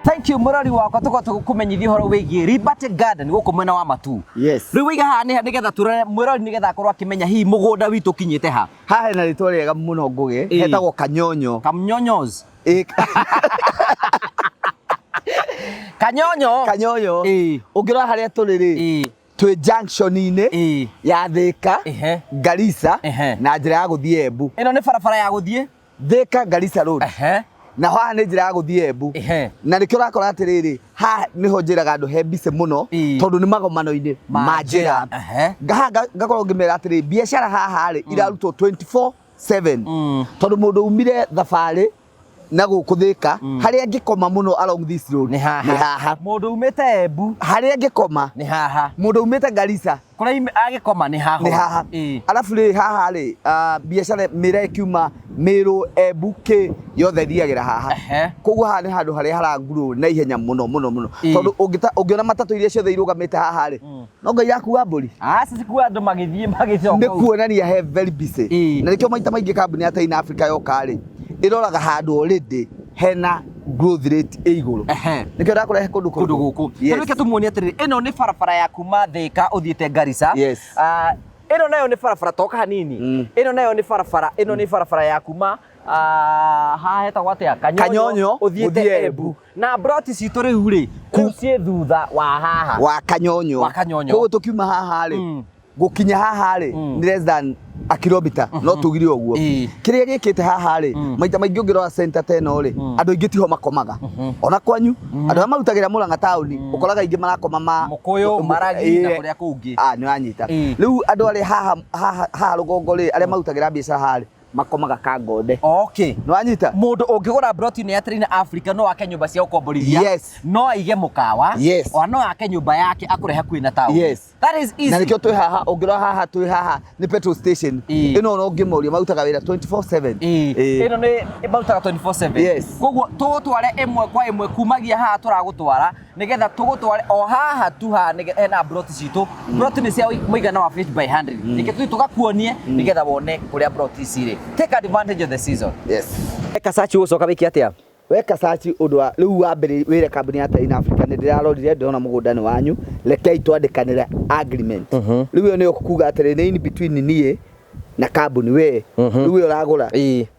Thank you mũrori wakwa, tũkorwo tũgĩkũmenyithia ũhoro wĩgiĩ Liberty Garden gũkũ mwena wa Matuu. Yes. Rĩu wĩiga haha nĩ nĩgetha tũrore mwĩrori nĩgetha akorwo akĩmenya hihi mũgũnda witũ ũkinyĩte ha. Haha hena rĩtwa rĩega mũno Ngũgĩ, Ĩĩ. hetagwo Kanyonyo. Kamnyonyos. Ĩĩ. Kanyonyo. Kanyonyo. Ĩĩ. Ũngĩrora harĩa tũrĩ rĩ, Ĩĩ. twĩ junction-inĩ Ĩĩ. ya Thĩka, Ehe. Garissa Ehe. na njĩra ya gũthiĩ Embu. Ĩno nĩ barabara ya gũthiĩ. Thĩka Garissa Road. Ehe. Na haha nĩ njĩra ya gũthiĩ Embu. Ehe. Na nĩkĩo ũrakora atĩrĩrĩ, haha nĩho njĩraga andũ he busy mũno Ĩĩ. tondũ nĩ magomano-inĩ ma njĩra. Ehe. Ngaha ngakorwo ngĩmera atĩrĩ, biacara haha rĩ irarutwo 24/7 tondũ mũndũ umire thabarĩ na gũkũ Thĩka, harĩa angĩkoma mũno along this road Nĩ haha. nĩ haha. Mũndũ umĩte Embu Harĩa angĩkoma, nĩ haha. Mũndũ umĩte Garissa Kũrĩa agĩkoma nĩ haha. Nĩ haha. Ĩĩ. Arabu rĩ, haha rĩ, biacara mĩra ĩkiuma Mĩrũ, Embu, kĩ yothe ĩthiagĩra haha. Koguo haha nĩ handũ harĩa harangurwo na ihenya mũno mũno mũno. Tondũ ũngĩona matatũ iria ciothe irũgamĩte haha rĩ, no ngai irakua mbũri. Aca, cikua andũ magĩthiĩ magĩcoka. Nĩ kuonania he very busy. Na nĩkĩo maita maingĩ kambuni ya Terrain Africa yoka rĩ, ĩroraga handũ already hena growth rate ĩ igũrũ. Nĩkĩo ndakũrehe kũndũ kũndũ gũkũ. Yes. Rĩu reke tũmuonie atĩrĩrĩ, ĩno nĩ barabara ya kuma Thĩka ũthiĩte Garissa. Yes. Ah, ĩno nayo nĩ barabara toka hanini. Ĩno nayo nĩ barabara, ĩno nĩ barabara ya kuma haha hetagwo atĩa? Kanyonyo, ũthiĩte gũthiĩ Embu. Embu. Na broti citũ rĩu rĩ, rĩu ciĩ thutha wa haha. Wa Kanyonyo. Wa Kanyonyo. Koguo tũkiuma haha rĩ, gũkinya haha rĩ, nĩ less than a kilometer, no tugire ũguo. Kĩrĩa gĩkĩte haha rĩ, maita maingĩ ũngĩrora center ta ĩno rĩ, andũ aingĩ tiho makomaga. Ona kwanyu andũ arĩa marutagĩra Mũrang'a taũni, ũkoraga aingĩ marakoma ma Mũkũyũ, Maragi na Ĩĩ. kũrĩa kũngĩ. Ah, nĩ wanyita. Rĩu andũ arĩa haha haha haha rũgongo rĩ, arĩa marutagĩra biacara haha rĩ, makomaga Kangonde. Nĩ wanyita. Mũndũ ũngĩgũra broti ĩno ya Terrain Africa no ake nyũmba cia gũkomborithia. No aige mũkawa. Ona no ake nyũmba yake akũre hakuhĩ na taũni. That is easy. Na nĩkĩo twĩ haha, ũngĩrora haha twĩ haha nĩ petrol station. Ĩno ona ũngĩmoria marutaga wĩra 24/7. Ĩno nĩ marutaga 24/7. Yes. Koguo tũgũtware ĩmwe kwa ĩmwe kumagia haha tũragũtwara nĩgetha tũgũtware o haha tu haha hena broti citũ. Broti nĩ cia mũigana wa 50 by 100. Reke tũthiĩ tũgakuonie nĩgetha wone kũrĩa broti cirĩ. Take advantage of the season. Yes. Eka search ũgũcoka wĩke atĩa? Weka search ũndũ wa rĩu wambere wĩre kambuni ya Terrain Africa nĩ ndĩrarorire ndĩrona mũgũnda nĩ wanyu, rekei twandĩkanĩre agreement. Rĩu ĩyo nĩyo kuga atĩrĩ, nĩ in between niĩ na kambuni, we rĩu we ũragũra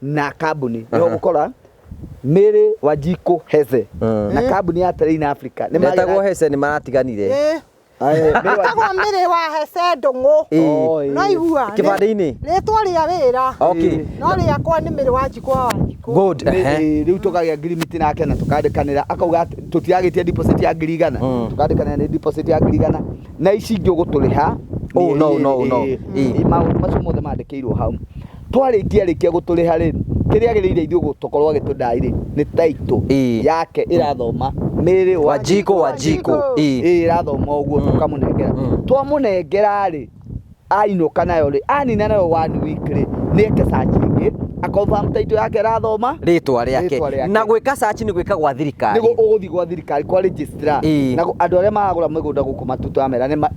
na kambuni nĩho ũgũkora Mary Wanjikũ Heze na kambuni ya Terrain Africa nĩ Metagwo Heze nĩ maratiganire. Aye, Mary Wanjikũ. Etagwo Mary wa Hece Ndũng'ũ. Oh, ĩĩ. No igua. Kĩbandĩ-inĩ? Rĩtwa rĩa wĩra. No rĩakwa nĩ Mary Wanjikũ wa Wanjikũ. Good. Rĩu tũkagĩa agreement nake na tũkandĩkanĩra, akauga atĩ tũtiragĩtia deposit ya 100,000, tũkandĩkanĩra nĩ deposit ya 100,000 na ici ingĩ ũgũtũrĩha. Oh, no, no, no. Maũndũ macio mothe mandĩkĩirwo hau. Twarĩkia rĩkia gũtũrĩha rĩ, kĩrĩa agĩrĩire ithuĩ gũtũkorwo agĩtũdai rĩ, nĩ title yake ĩrathoma Mary Wanjikũ Wanjikũ. Ĩĩ, ĩrathoma ũguo, tũkamũnengera. Twamũnengera rĩ, ainũka nayo rĩ, anina nayo one week rĩ, nĩ eke search ĩngĩ, a confirm title yake ĩrathoma rĩtwa rĩake. Rĩtwa rĩake. Na gwĩka search nĩ gwĩka gwa thirikari. Nĩguo ũgũthiĩ gwa thirikari kwa registrar. Na andũ arĩa maragũra mĩgũnda gũkũ matutwamera nĩ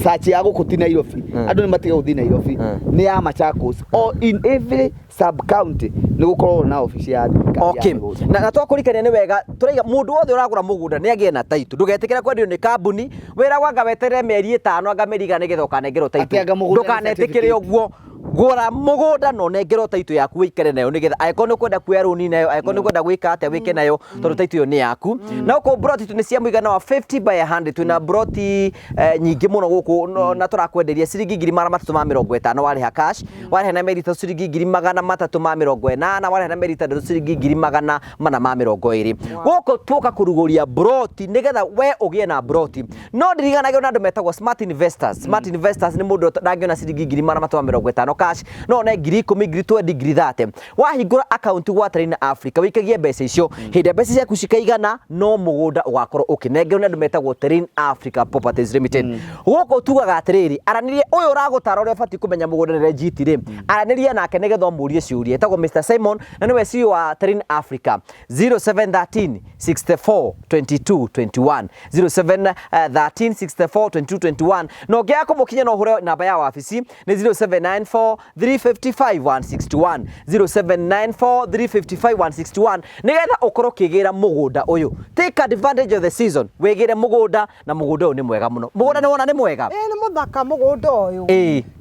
search ya gũkũ ti Nairobi. Andũ nĩ matige gũthiĩ Nairobi. Nĩ ya Machakos. O in every sub county nĩ gũkoragwo na obici ya thirikari ya mĩgũnda. Na twakũrikania nĩ wega, tũraiga mũndũ wothe ũragũra mũgũnda nĩ agĩe na title. Ndũgetĩkĩre kwendio nĩ kambuni, wĩra wanga weterere mĩeri 5 anga mĩeri 9 nĩgetha ũkanengerwo title. Atĩ anga mũgũnda nĩ Ndũkanetĩkĩre certificate. ũguo. Gũra mũgũnda na ũnengerwo title yaku wĩikare nayo nĩgetha angĩkorwo nĩ ũkwenda kuoya rũni nayo, angĩkorwo nĩ ũkwenda gwĩka atĩa wĩke nayo, tondũ title ĩyo nĩ yaku. Na gũkũ broti nĩ cia mũigana wa 50 by 100, twĩna broti nyingĩ mũno gũkũ, na tũrakwenderia ciringi 350,000 warĩha cash, warĩha na mĩeri 3 ciringi 380,000, warĩha na mĩeri 6 ciringi 420,000. Gũkũ twoka kũrugũria broti nĩgetha we ũgĩe na broti. No ndiriganagĩrwo na andũ metagwo smart investors. Smart investors nĩ mũndũ ndangĩona ciringi 350,000 cash, no one 10,000, 20,000, 30,000. Wahingũra account gwa Terrain Africa wĩikagie mbeca icio, hĩndĩ ĩrĩa mbeca ciaku cikaigana no mũgũnda ũgakorwo ũkĩnengerwo nĩ andũ metagwo Terrain Africa Properties Limited. Gũkũ tugaga atĩrĩrĩ, aranĩria ũyũ ũragũtara ũrĩa ũbatiĩ kũmenya mũgũnda nĩ legit rĩ, aranĩria nake nĩgetha ũmũrie ciũria. Etagwo Mr Simon na nĩwe CEO wa Terrain Africa. 0713 64 22 21, 0713 64 22 21. Na ũngĩaga kũmũkinya no ũhũre namba ya wabici nĩ 0794 0794 355 161, 0794 355 161, nigetha ukorwo ukigĩra mũgũnda ũyũ. Take advantage of the season, wĩgĩre mũgũnda, na mũgũnda ũyũ nĩ mwega mũno. Mũgũnda nĩ wona nĩ mwega. Ĩĩ, nĩ mũthaka mũgũnda ũyũ.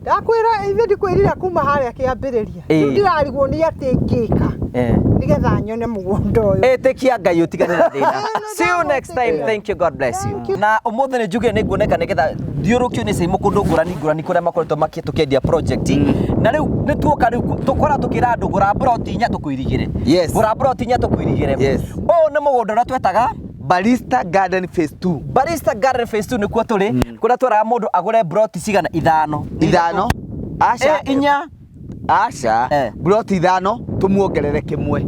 Ndakwĩra, ithuĩ ndikwĩrire kuma harĩa kĩambĩrĩria. Rĩu ndirarigwo nĩ atĩ ngĩka nĩgetha nyone mũgũnda ũyũ. Ĩtĩkia Ngai, ũtigane na thĩna. See you next time. Thank you, God bless you. Na ũmũthĩ nĩ njugire nĩ nguoneka nĩgetha thiũrũkio nĩ Caimo kũndũ ngũrani ngũrani kũrĩa makoretwo tũkĩendia project. Na rĩu nĩ tuoka, rĩu tũkora tũkĩra andũ gũra broti inya tũkũirigĩre. Gũra broti inya tũkũirigĩre. Ũyũ nĩ mũgũnda ũrĩa twetaga Barista Garden Phase 2. Barista Garden Phase 2 nĩkuo tũrĩ, kũrĩa tweraga mũndũ agũre broti cigana? Ithano? Ithano. Aca. Inya. Aca. Broti ithano tũmuongerere kĩmwe.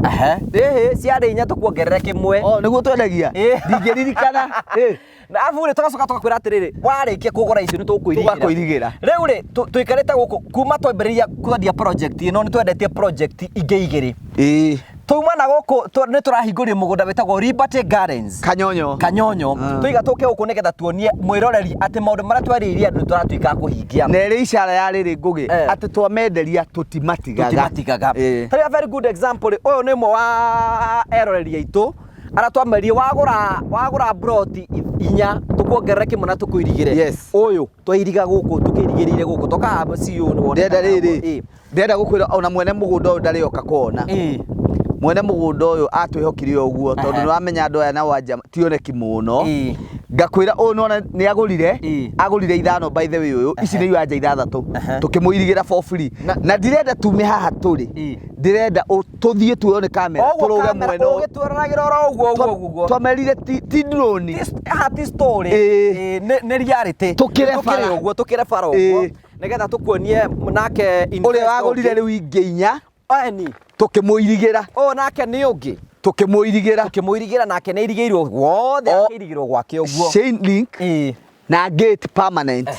Ehe, ĩhĩ, ciarĩ inya tũkuongerere kĩmwe. O nĩguo twendagia. Ndingĩririkana. Na abu rĩ, tũgacoka tũgakwĩra atĩrĩrĩ, warĩkia kũgũra icio nĩ tũkũirigĩra. Tũgakũirigĩra. Rĩu rĩ, tũikarĩte gũkũ kuma twambĩrĩria kwendia project ĩno, nĩ twendetie project ingĩ igĩrĩ. Twauma na gũkũ, nĩ tũrahingũrire mũgũnda wĩtagwo Liberty Gardens. Kanyonyo. Kanyonyo. Tũiga tũke gũkũ nĩgetha tuonie mwĩroreri atĩ maũndũ marĩa twarĩirie andũ nĩ tũratuĩka a kũhingia. Na ĩrĩ icara ya rĩrĩ, Ngũgĩ, atĩ twamenderia tũtimatigaga. Tũtimatigaga. Tarĩ a very good example rĩ, ũyũ nĩ ũmwe wa eroreri aitũ arĩa twamerie wagũra broti inya tũkuongerere kĩmwe na tũkũirigĩre. Ũyũ twairiga gũkũ, tũkĩirigĩrĩire gũkũ toka CEO nĩ woneka. Ndĩrenda rĩrĩ, ndĩrenda gũkwĩra ona mwene mũgũnda ũyũ ndarĩoka kuona. Mwene mũgũnda ũyũ atwĩhokire ũguo tondũ nĩ wamenya andũ aya nao anja tioneki mũno. Ngakwĩra ũyũ nĩwona nĩ agũrire, agũrire ithano, by the way, ũyũ ici nĩ iwanja ithathatũ, tũkĩmũirigĩra for free. Na ndirenda tume haha tũrĩ, ndĩrenda tũthiĩ tuoywo nĩ kamera, Ũguo tũrũge kamera, mwena ũyũ. ũgĩtwereragĩra oro ũguo ũguo ũguo. Twamerire ti drone. Haha ti story. Nĩ reality. Tũkĩre bara. Tũkĩre ũguo, tũkĩre bara ũguo. Nĩgetha tũkuonie nake Ũrĩa investor wagũrire ũngĩ. rĩu ingĩ inya. Eni. Tũkĩmũirigĩra. Ũyũ nake nĩ ũngĩ. Tũkĩmũirigĩra. Tũkĩmũirigĩra nake nĩ airigĩirwo wothe, akĩirigĩrwo gwake ũguo. Chain link. Na gate permanent.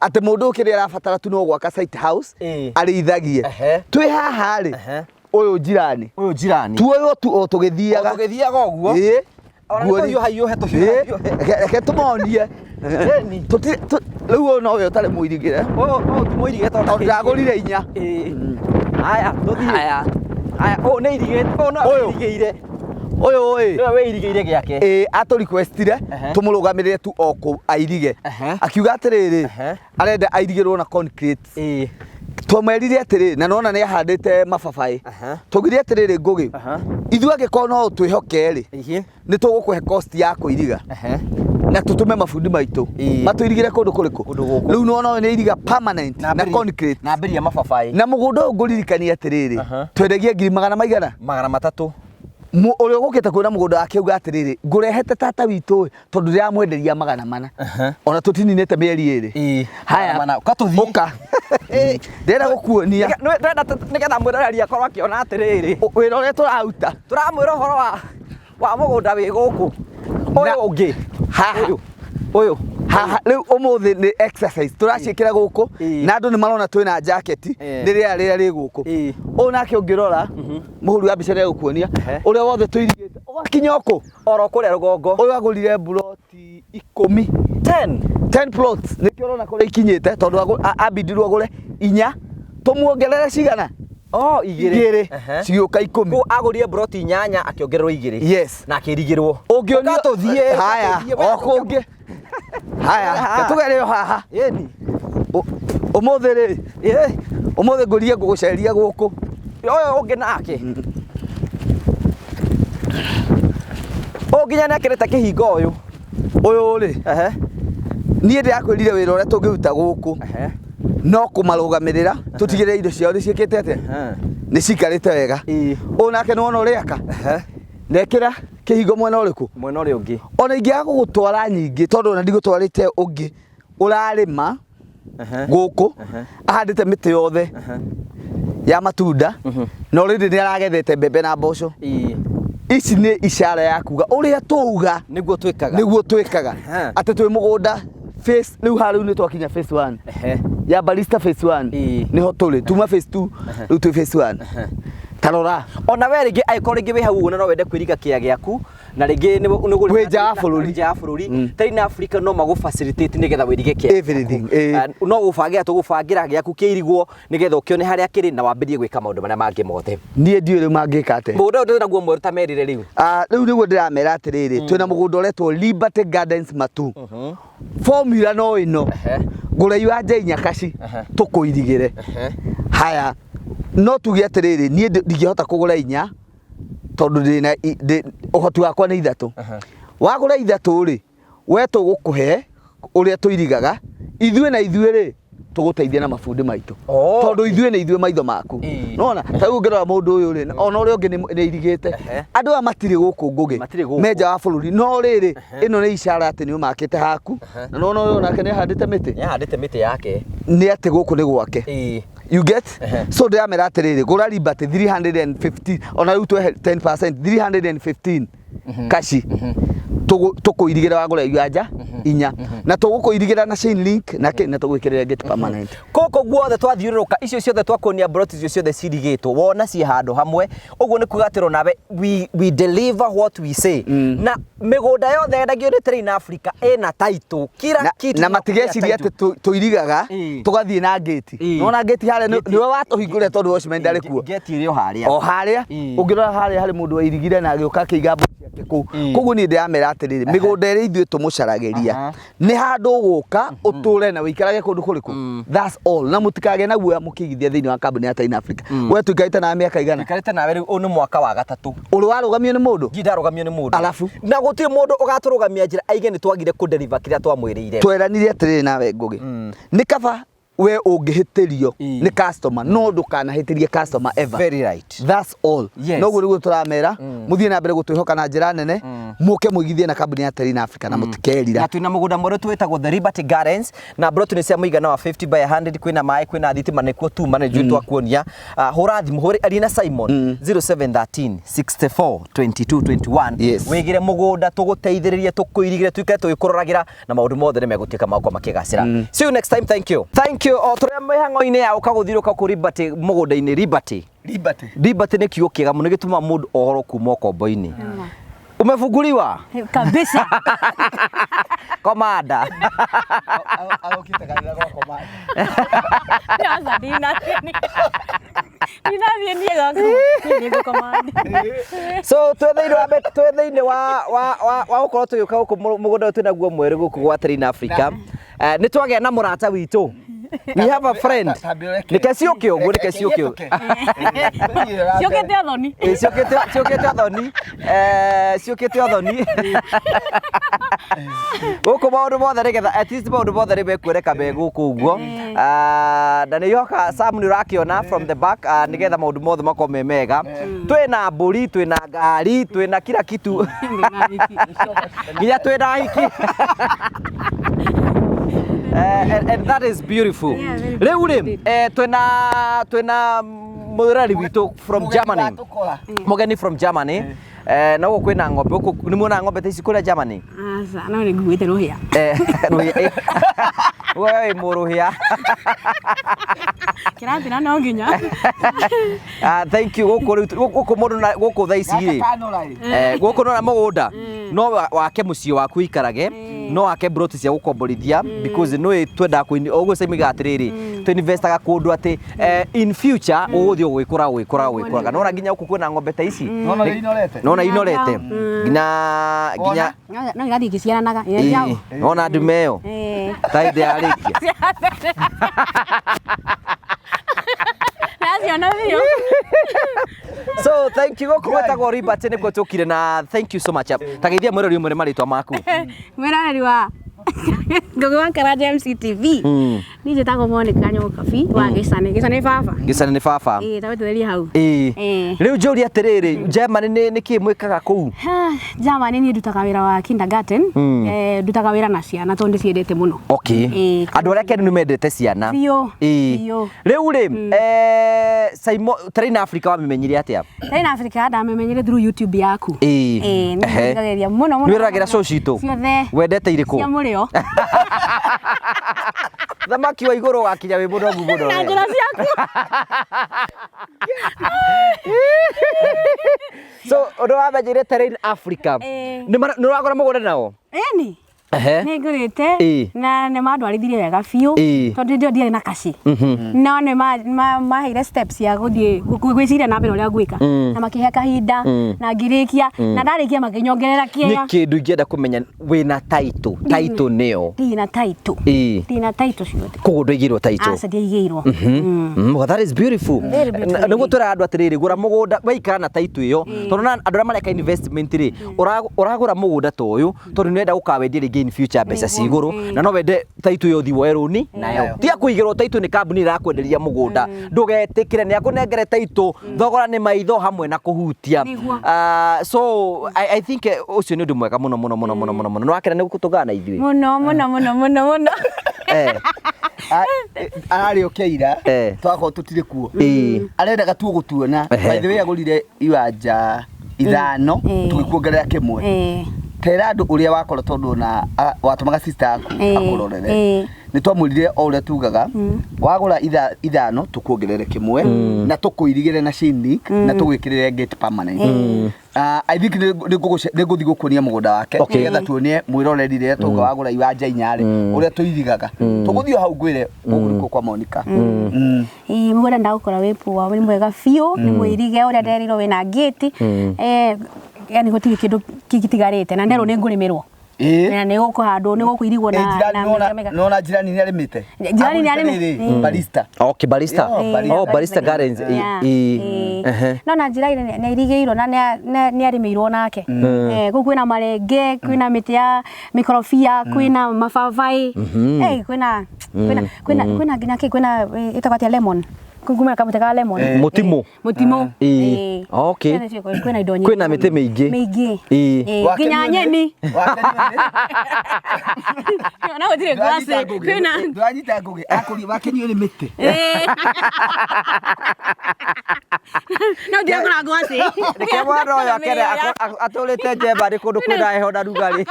Atĩ mũndũ ũyũ kĩrĩa arabatara tu no gwaka site house, arĩithagie. Twĩ haha rĩ, ũyũ jirani. Ũyũ jirani. Tuoywo tu o tũgĩthiaga. O tũgĩthiaga ũguo. Ona nĩ tũhiũha hiũhe, tũhiũha hiũhe. Reke tũmonie. Rĩu ũyũ nowe ũtarĩ mũirigĩre. Ũyũ ti mũirigĩre tondũ Tondũ ndagũrire inya. Haya, tũthiĩ. Haya. Haya, ũyũ nĩ irigĩte, ũyũ nowe Ũyũ. wĩirigĩire. Ũyũ ĩ. Nĩwe wĩirigĩire gĩake. Atũ requestire tũmũrũgamĩrĩre tu o kũu airige. Akiuga atĩrĩrĩ, arenda airigĩrwo na concrete. Twamerire atĩrĩ, na nona nĩ ahandĩte mababaĩ. Twaugire atĩrĩrĩ, Ngũgĩ, ithuĩ angĩkorwo no ũtwĩhoke rĩ, nĩ tũgũkũhe cost ya kũiriga. Na tũtũme mabundi maitũ matũirigĩre kũndũ kũrĩkũ? Kũndũ gũkũ. Rĩu nĩwona ũyũ nĩ iriga permanent na concrete. Na mbĩri ya mababaĩ. Na mũgũnda ũyũ ngũririkania atĩrĩrĩ, twendagia ngiri magana maigana? Magana matatũ. Ũrĩa ũgũkĩte kuona mũgũnda wake auga atĩrĩrĩ, ngũrehete tata witũ ĩ, tondũ ndĩramwenderia magana mana. Ona tũtininĩte mĩeri ĩrĩ. Haya. Magana mana. Ũka tũthiĩ. Ũka. Ndĩrenda gũkuonia. Ndĩrenda nĩgetha mwĩroreri akorwo akĩona atĩrĩrĩ. Wĩra ũrĩa tũraruta. Tũramwĩra ũhoro wa mũgũnda wĩ gũkũ. Ũyũ ũngĩ. Haha. Ũyũ. Ũyũ. Haha, rĩu ũmũthĩ nĩ exercise tũraciĩkĩra gũkũ, na andũ nĩ marona twĩna jacket, nĩ rĩera rĩrĩa rĩ gũkũ. Ũyũ nake ũngĩrora, mũhũri wa mbica nĩegũkuonia, ũrĩa wothe tũirigĩte, ũgakinya ũkũ? Oro kũrĩa rũgongo. Ũyũ agũrire mburoti ikũmi. 10. 10 plots. Nĩkĩo ũrona kũrĩa ikinyĩte, tondũ ambindirwo agũre inya, tũmuongerere cigana? Oh, igĩrĩ. Igĩrĩ. Cigĩũka ikũmi. Kũu agũrire mburoti inyanya, akĩongererwo igĩrĩ. Na akĩrigĩrwo. Ũngĩonio Ũka tũthiĩ, Haya, tũthiĩ, o kũngĩ. Haya, Haha. tũgere o haha. Ĩni. Ũmũthĩ rĩ, ũmũthĩ ngũrie ngũgũceria gũkũ. Ũyũ ũngĩ nake. Ũyũ nginya nĩakĩrĩte kĩhingo ũyũ. Ũyũ rĩ, niĩ ndĩrakwĩrire wĩra ũrĩa tũngĩruta gũkũ. No kũmarũgamĩrĩra, tũtigĩrĩre indo ciao nĩ ciĩkĩte atĩa? Nĩ cikarĩte wega. Ũyũ nake nĩwona ũrĩa aka? Nekĩra kĩhingo mwena ũrĩkũ? Mwena ũrĩa ũngĩ. Ona ingĩaga gũgũtwara nyingĩ, tondũ ona ndigũtwarĩte ũngĩ ũrarĩma gũkũ, ahandĩte mĩtĩ yothe ya matunda, na already nĩ aragethete mbembe na mboco. Ici nĩ icara ya kuga ũrĩa tũuga nĩguo twĩkaga. Nĩguo twĩkaga. Atĩ twĩ mũgũnda phase, rĩu haha rĩu nĩ twakinya phase 1. Ya Barista phase 1. Nĩho tũrĩ. Tuma phase 2, rĩu twĩ phase 1. Ta rora. Ona we rĩngĩ angĩkorwo rĩngĩ wĩ hau ũguo na no wende kwĩriga kĩea gĩaku, Na rĩngĩ nĩ ũgũrĩte Wĩ nja wa bũrũri. Wĩ nja wa bũrũri. Terrain Africa no magũ facilitate nĩgetha wĩrige kĩa Everything, ĩĩ. No gũbangĩra tũgũbangĩra gĩaku kĩirigwo nĩgetha ũkĩone harĩa kĩrĩ na wambĩrĩrie gwĩka maũndũ marĩa mangĩ mothe. Niĩ ndiũĩ rĩu mangĩka atĩa. Mũgũnda ũyũ ndĩrĩ naguo mwerũ ta merire rĩu. Ah, rĩu nĩguo ndĩramera atĩrĩrĩ, twĩna mũgũnda ũretwo Liberty Gardens Matu. Formula no ĩno, ngũra iwanja inya kaci tũkũirigĩre. Haya, no tuge atĩrĩrĩ, niĩ ndingĩhota kũgũra inya tondũ ndĩna ũhoti wakwa nĩ ithatũ. Wagũra ithatũ rĩ, we tũgũkũhe ũrĩa tũirigaga, ithuĩ na ithuĩ rĩ tũgũteithia na mabundi maitũ. Oh. Tondũ ithuĩ nĩ ithuĩ maitho maku. Nona ta rĩu ũngĩrora mũndũ ũyũ rĩ, ona ũrĩa ũngĩ nĩ irigĩte. Andũ aya matirĩ gũkũ Ngũgĩ, Matirĩ gũkũ. me nja wa bũrũri. No rĩrĩ, ĩno nĩ ishara atĩ nĩ ũmakĩte haku. Na nona ũyũ onake nĩ ahandĩte mĩtĩ. Nĩ ahandĩte mĩtĩ yake. Nĩ atĩ gũkũ nĩ gwake. You get? So ndĩramera atĩrĩrĩ, gũra Liberty 350, ona rĩu twehe 10%, 315 kaci. Tũkũirigĩra wagũra iwanja inya. Na tũgũkũirigĩra na chain link na kĩ, na tũgwĩkĩrĩre gate permanent. Gũkũ guothe twathiũrũrũka, icio ciothe twakuonia plot icio ciothe cirigĩtwo, wona ciĩ handũ hamwe, ũguo nĩ kuga atĩ onawe we deliver what we say. Na mĩgũnda yothe yendagio nĩ Terrain Africa ĩna title, kila kitu Na ina matigeciria title. atĩ tũirigaga tũgathiĩ na gate. Nona gate harĩa nĩwe watũhingũrĩra tondũ watchman ndarĩ kuo. Gate ĩrĩ o harĩa. O harĩa. Ũngĩrora harĩa harĩ mũndũ wairigire na agĩũka akĩiga mbũri ciake kũu. Koguo niĩ ndĩramera atĩrĩrĩ, mĩgũnda ĩrĩa ithuĩ tũmũcaragĩria nĩ handũ ũgũka ũtũre na ũikarage kũndũ kũrĩkũ. That's all. Na mũtikagĩe na guoya mũkĩigithia thĩinĩ wa kambuni ya Terrain Africa. We tũikarĩte nawe mĩaka igana? Tũikarĩte nawe rĩu ũyũ nĩ mwaka wa gatatũ. Ũrĩ warũgamio nĩ mũndũ? Ndirĩ ndarũgamio nĩ mũndũ. Alafu? Na gũtirĩ mũndũ ũgatũrũgamia njĩra aige nĩ twagire kũ deliver kĩrĩa twamwĩrĩire. Tweranire atĩrĩrĩ nawe Ngũgĩ. Nĩ kaba we ũngĩhĩtĩrio nĩ customer, no ndũkanahĩtĩrie customer ever. Very right. That's all. Yes. Noguo nĩguo tũramera, mũthiĩ na mbere gũtwĩhoka na njĩra nene, mũke mũigithie na kambuni ya Terrain Africa na mũtikerira. Na twĩna mũgũnda mwerũ twĩtagwo The Liberty Gardens, na plot nĩ cia mũigana wa 50 by 100, kwĩna maĩ, kwĩna thitima, nĩkuo tuma na nĩnjũĩ twakuonia. Hũra thimũ, hũra aria na Simon 0713 64 22 21. Yes. Wĩgĩre mũgũnda tũgũteithĩrĩrie, tũkũirigĩre, tuikare tũgĩkũroragĩra na maũndũ mothe nĩ megũtuĩka ma gũkorwo makĩgacĩra. See you next time, thank you. Thank you. O tũrĩa mĩhang'o-inĩ ya ũka gũthiũrũrũka kũ Liberty mũgũnda-inĩ Liberty. Liberty. Liberty nĩ kiugo kĩega mũno gĩtũmaga mũndũ ohorwo kuma ũkombo-inĩ. Umefunguliwa? Kabisa. Komanda. Arokite kanitha gwa komanda. Sasa ndinathiĩ niĩ gwaku. Niĩ ngũkomandi. So twĩ thĩinĩ wa twĩ thĩinĩ wa wa wa wa gũkorwo tũgĩũka gũkũ mũgũnda ũyũ twĩnaguo mwerũ gũkũ gwa Terrain Africa. Nĩ twagĩa na mũrata witũ. We have a friend. Nĩke ciũke ũguo, nĩke ciũke ũguo. Ciũkĩte ũthoni. Ĩ, ciũkĩte ciũkĩte ũthoni. Ciũkĩte ũthoni. Gũkũ maũndũ mothe nĩgetha at least maũndũ mothe nĩ mekuoneka me gũkũ ũguo. Na nĩ ihoka Sam nĩ ũrakĩona from the back, nĩgetha maũndũ mothe makorwo me mega. Twĩna mbũri, twĩna ngari, twĩna kila kitu. Nginya twĩna hiki. And that is beautiful. Yeah, very Rĩu rĩ, twĩna mũreri witũ from Germany. Mũgeni from Germany. Na gũkũ kwĩna ng'ombe, gũkũ nĩ muona ng'ombe ta ici kũrĩa Germany? Aca, no nĩ nguĩte rũhĩa. Rũhĩa, we wĩ mũrũhĩa. Kĩrathira no nginya. Thank you. Gũkũ rĩu, gũkũ mũndũ na, gũkũ thaa ici rĩ. Gũkũ nona mũgũnda. No wake mũciĩ waku ũikarage, no wake plot cia gũkomborithia, because nĩ twendaga kũ ũguo Saimiga atĩrĩrĩ, tũ investaga kũndũ atĩ, in future ũgũthiĩ ũgĩkũraga, ũgĩkũraga, ũgĩkũraga. Nona nginya gũkũ kwĩna ng'ombe ta ici. Nona ũrĩa inorete? Nona inorete. Nginya, nginya No irathiĩ ikĩciaranaga. Ĩ, Ĩ, nona ndume ĩyo. Ta hĩndĩ yarĩkia. Naciona biũ. So thank you. Gũkũ gwĩtagwo Liberty nĩkuo tũkire na thank you so much. Ta geithia mwĩrori ũmwe nĩ marĩtwa maku. Mwĩroreri wa Ngũgĩ wa Karanja MCTV. Niĩ njĩtagwo Monica Nyokabi wa Gĩcane. Gĩcane nĩ baba. Gĩcane nĩ baba. Ĩĩ, ta wĩtĩrĩrie hau. Ĩĩ. Ĩĩ. Rĩu njũrie atĩrĩrĩ, Germany nĩ kĩĩ mwĩkaga kũu? Germany niĩ ndutaga wĩra wa kindergarten. Ndutaga wĩra na ciana tondũ ndĩciendete mũno. Okay. Ĩĩ. Andũ arĩa kenu nĩ mendete ciana. Biũ, Ĩĩ. biũ. Rĩu rĩ, Saimo, Terrain Africa wamĩmenyire atĩa? Terrain Africa ndamĩmenyire through YouTube yaku. Ĩĩ. Ĩĩ, nĩ Ehe. thikagĩrĩria mũno mũno. Nĩ wĩroragĩra show citũ? Ciothe. Wendete irĩkũ? Cia mũrĩo. Thamaki wa igũrũ ũgakinya wĩ mũnogu mũno Na we. njĩra ciaku. So ũndũ wa menyeire Terrain Africa. Nĩ ũragũra mũgũnda nao? Ĩni. Ehe. Nĩ ngũrĩte na nĩ mandwarithirie wega biũ tondũ hĩndĩ ĩyo ndiarĩ na kaci, no nĩ maheire steps ya gũthiĩ gwĩciria na mbere ũrĩa ngwĩka, na makĩhe kahinda na ngĩrĩkia, na ndarĩkia makĩnyongerera Nĩ kĩea. kĩndũ ingĩenda kũmenya, wĩna title? Title nĩyo? Ndina title. Ndina title ciothe. Koguo ndũigĩirwo title? Aca, ndiaigĩirwo. Well, that is beautiful. Very beautiful. Nĩguo twĩraga andũ atĩrĩrĩ, gũra mũgũnda waikara na title ĩyo, tondũ na andũ arĩa mareka investment rĩ, ũragũra mũgũnda ta ũyũ tondũ nĩũrenda gũkawendia rĩngĩ in future mbeca ci igũrũ, na no wende title ĩyo ũthiĩ woe rũni nayo. Tiga kũigĩrwo title nĩ kambuni ĩrakwenderia mũgũnda, ndũgetĩkĩre nĩ akũnengere title, thogora nĩ maitho hamwe na kũhutia. Ah, so I think ũcio nĩ ũndũ mwega mũno mũno mũno mũno mũno mũno. Nĩ wakena nĩ gũtũngana na ithuĩ? Mũno mũno mũno mũno mũno. Ararĩ oke ira, twakorwo tũtirĩ kuo, arendaga tuo gũtuona. By the way, agũrire iwanja ithano, tũgĩkuongerera kĩmwe. Tera andũ ũrĩa wakora, tondũ ona watũmaga sister yaku akũrorere. Nĩ twamwĩrire o ũrĩa tugaga, wagũra ithano tũkuongerere kĩmwe na tũkũirigĩre na chain link na tũgwĩkĩrĩre gate permanent. I think nĩ ngũthiĩ gũkuonia mũgũnda wake, nĩgetha tuonie mwĩroreri rĩrĩa tauga wagũra iwanja inya rĩ, ũrĩa tũirigaga. Tũgũthiĩ o hau ngwĩre gũkũ nĩkuo kwa Monica. Ĩĩ, mũgũnda ndagũkora wĩ poa, wĩ mwega biũ, nĩ mũirige ũrĩa nderirwo, wĩna ngĩti, yani gũtirĩ kĩndũ kĩtigarĩte, na nderwo nĩ ngũrĩmĩrwo na nĩ gũkũhandwo, nĩ gũkũirigwo na mĩmera mĩega. Nona jirani nĩ arĩmĩte. Jirani nĩ arĩmĩte. Agũrĩte rĩrĩ, barista. Okay, barista. Yeah, barista. Oh, Barista Gardens. No na njĩra ĩrĩa nĩ irigĩirwo na nĩ arĩmĩirwo nake. Kũu kwĩna marenge, kwĩna mĩtĩ ya mĩkorobia, kwĩna mababaĩ, kwĩna nginya kĩ, kwĩna ĩtagwo atĩa, lemon. Kumena kamũtĩ ka lemon. Mũtimũ. Mũtimũ. Kwĩna indo nyingĩ. Kwĩna mĩtĩ mĩingĩ. Mĩingĩ. Nginya nyeni. Na gũtirĩ ngwacĩ. Kwĩna Ndwanyita ngũgĩ akũria wakenio nĩ mĩtĩ. No ndirakũra ngwacĩ. Reke mwana ũyũ akene atũrĩte njemba nĩ kũndũ kwĩna heho na rugarĩ.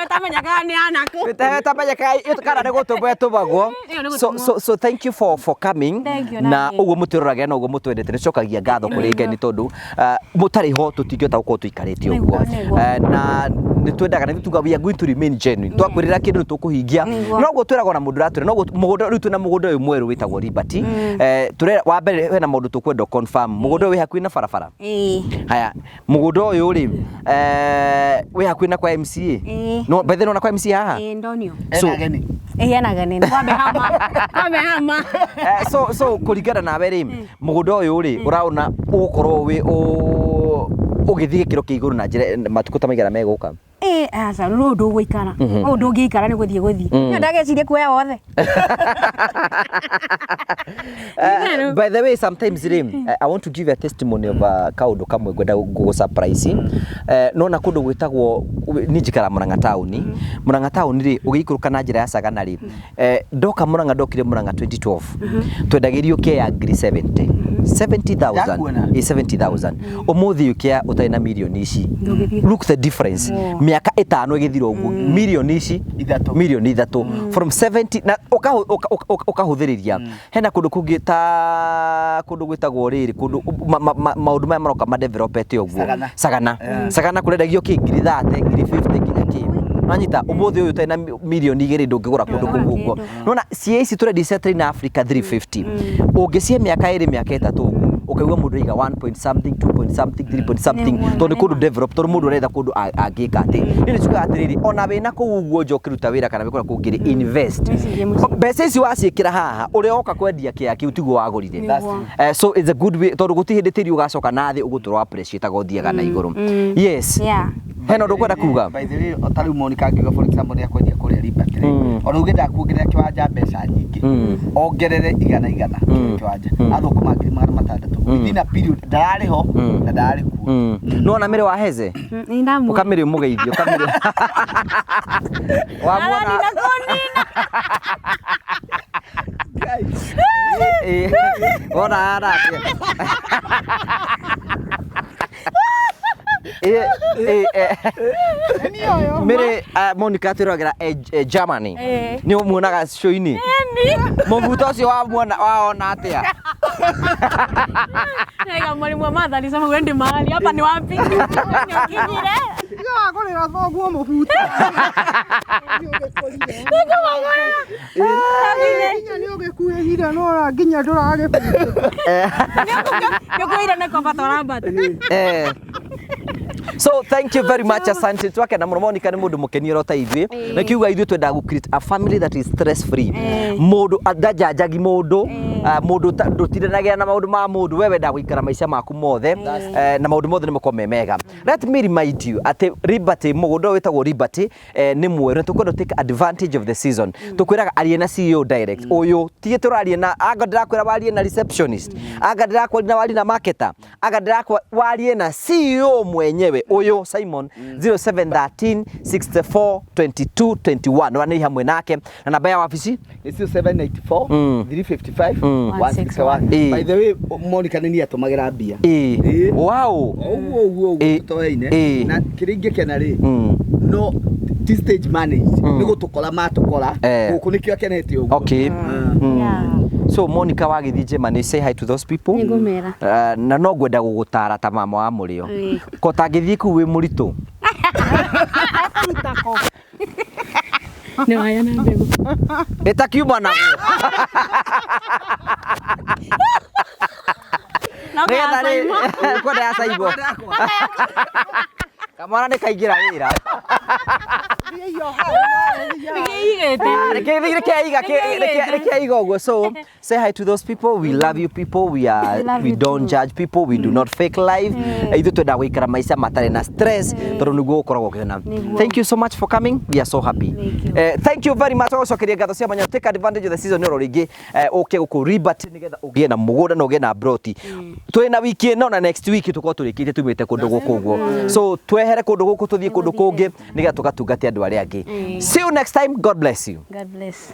Tamenya kana nĩ anakũ. Tamenya kana nĩ gũtũmwo ĩtũmagwo. Ĩyo nĩ So gũtũmwo. so thank you for coming. Thank you, Na nani. ũguo mũtwĩroragĩra na ũguo mũtwendete, nĩ cokagia ngatho kũrĩ Ngai nĩ tondũ mũtarĩ ho tũtingĩhota gũkorwo tũikarĩte ũguo. Na nĩ twendaga na tuga we are going to remain genuine. Twakwĩrĩra kĩndũ nĩ tũkũhingia. Noguo twĩragwo na mũndũ ũratwĩra noguo mũgũnda rĩu twĩna mũgũnda ũyũ mwerũ wĩtagwo Liberty. Tũre wa mbere hena maũndũ tũkwenda confirm. Mũgũnda ũyũ wĩ hakuhĩ na barabara. Haya, mũgũnda ũyũ rĩ, wĩ hakuhĩ na kwa MCA. No by the way, na kwa MCA haha. Ĩĩ, ndonio. Ena ageni. Ĩĩ, ena ageni. Kwambe hama. Kwambe hama. So kũringana nawe rĩ, mũgũnda ũyũ rĩ, ũraona ũgũkorwo wĩ ũgĩthiĩ gĩkĩro kĩa igũrũ na njĩra matukũ ta maigana megũka? Ĩĩ, aca, rũrũ ndũgũikara. Ũyũ ndũngĩikara, nĩ gũthiĩ gũthiĩ. Nĩ ndagecirie kuoya wothe. By the way, sometimes rĩ, I want to give a testimony of kaũndũ kamwe ngwenda gũgũ surprise. Nona kũndũ gwĩtagwo, niĩ njikaraga Murang'a taũni. Murang'a taũni rĩ, ũgĩikũrũka na njĩra ya Sagana rĩ, ndoka Murang'a, ndokire Murang'a 2012, twendagĩrio kĩa ngiri 70 70,000. Ndakuona. Ĩ 70,000. Ũmũthĩ ũkĩa ũtarĩ na mirioni ici. Ndũngĩthiĩ. Look the difference, mĩaka 5 ĩgĩthira ũguo, mirioni ici Ithatũ. mirioni 3 from 70 na ũkahũthĩrĩria. Hena kũndũ kũngĩ ta kũndũ gwĩtagwo rĩrĩ, kũndũ maũndũ maya maroka madevelopete ũguo. Sagana. Sagana. Sagana kũrendagio kĩ ngiri 30, ngiri 50, nginya kĩ nanyita. Ũmũthĩ ũyũ ũtarĩ na mirioni 2 ndũngĩgũra kũndũ kũu ũguo. Nona cia ici tũrendia cia Train Africa 350, ũngĩcihe mĩaka 2, mĩaka 3 ũguo, ũkaigua mũndũ aiga 1 point something, 2 point something, 3 point something, tondũ nĩ kũndũ develop, tondũ mũndũ aretha kũndũ angĩka atĩ niĩ nĩ njugaga atĩrĩrĩ, ona wĩna kũu ũguo nja ũkĩruta wĩra kana wĩ kũrĩa kũngĩ rĩ, invest. Wĩcirie mũciĩ. Mbeca ici waciĩkĩra haha, ũrĩa woka kwendia kĩa kĩu tiguo wagũrire. Nĩguo. So it's a good way, tondũ gũtirĩ hĩndĩ tĩri ũgacoka na thĩ ũgũtũra appreciate ũthiaga na igũrũ. Yes. Hena ũndũ ũkwenda kuga? By the way, ta rĩu Monica angiuga, for example, nĩ akwendia kũrĩa Liberty rĩ, ona uge ndakuongerera kĩwanja mbeca nyingĩ, ongerere igana igana kĩwanja, athũkũma 600,000 within a period ndararĩ ho na ndararĩ kuo. Nĩwona mĩrĩ wa Heze? Nĩ ndamuona. Ũkamĩrĩ ũmũgeithie, ũkamĩrĩ wamuona. Aranina kũnina. Ĩ, wona hana atĩa? Ĩ, Nĩ ũyũ. Mĩrĩ Monica twĩrogera Germany. Nĩ ũmuonaga show-inĩ? Mũbuto ũcio wa muona waona atĩa? Naiga mwalimu wa math alisema uende mahali hapa ni wapi? Nĩũkinyire. Tiga wagũrĩra thoguo mũbuto. Nĩ Nginya nĩ ũgĩkuĩhire no ora nginya ndũragĩbutĩka. Nĩũkuĩire nĩ kwambata ũrambata. So thank you very much, asante. Twakena mũno. Monica nĩ mũndũ mũkeni oro ta ithuĩ, na kiuga ithuĩ twendaga gũ create a family that is stress free. Mũndũ ndajanjagi mũndũ, mũndũ ndũtindanagĩra na maũndũ ma mũndũ. We wendaga gũikara maica maku mothe, na maũndũ mothe nĩ makorwo me mega. Let me remind you atĩ Liberty, mũgũnda ũyũ wĩtagwo Liberty, nĩ mwerũ na tũkwenda take advantage of the season. Tũkwĩraga arie na CEO direct. Ũyũ tige tũrarie na anga ndĩrakwĩra warie na receptionist, anga ndĩrakwĩra na warie na marketer, anga ndĩrakwĩra warie na CEO mwenyewe ũyũ Simon, 0713 64 22 21. Nĩ hamwe nake na namba ya wabici. Nĩ 0794 355 161. By the way, Monica nĩ niĩ atũmagĩra mbia. Wow. Ũguo ũguo ũguo tũtoaine. Na kĩrĩa ingĩkena rĩ, no ti stage manage, nĩ gũtũkora matũkora gũkũ, nĩkĩo akenete ũguo. So Monica, wagĩthiĩ Germany, say hi to those people. Nĩngũmera. Na no ngwenda gũgũtara ta mama wa mũrĩo, ko tangĩthiĩ kũu wĩ mũritũ. Ruta ko. Nĩ waya na mbegũ. Ĩtakiuma naguo. No nĩgetha rĩ Simon. Kwenda ya Saimo kamwana nĩ kaingĩra wĩra. Thiĩ hau. Nĩkĩigĩte. Reke ũguo. So say hi to those people. We love you people. We are Love we you don't too. judge people. We do not fake life. Ithuĩ twendaga gũikara maica matarĩ na stress, tondũ nĩguo ũkoragwo ũkĩona. Nĩguo. Thank you so much for coming. We are so happy. Thank you. Thank you very much. Gũcokeria ngatho cia mwanya. Take advantage of the season ĩno rĩngĩ, ũke gũkũ Liberty nĩgetha ũgĩe na mũgũnda na ũgĩe na broti. Twĩ na wiki ĩno na next week tũkorwo tũrĩkĩtie tumĩte kũndũ gũkũ ũguo, so twehere kũndũ gũkũ tũthiĩ kũndũ kũngĩ nĩgetha tũgatungate andũ arĩa angĩ. See you next time. God bless you. God bless.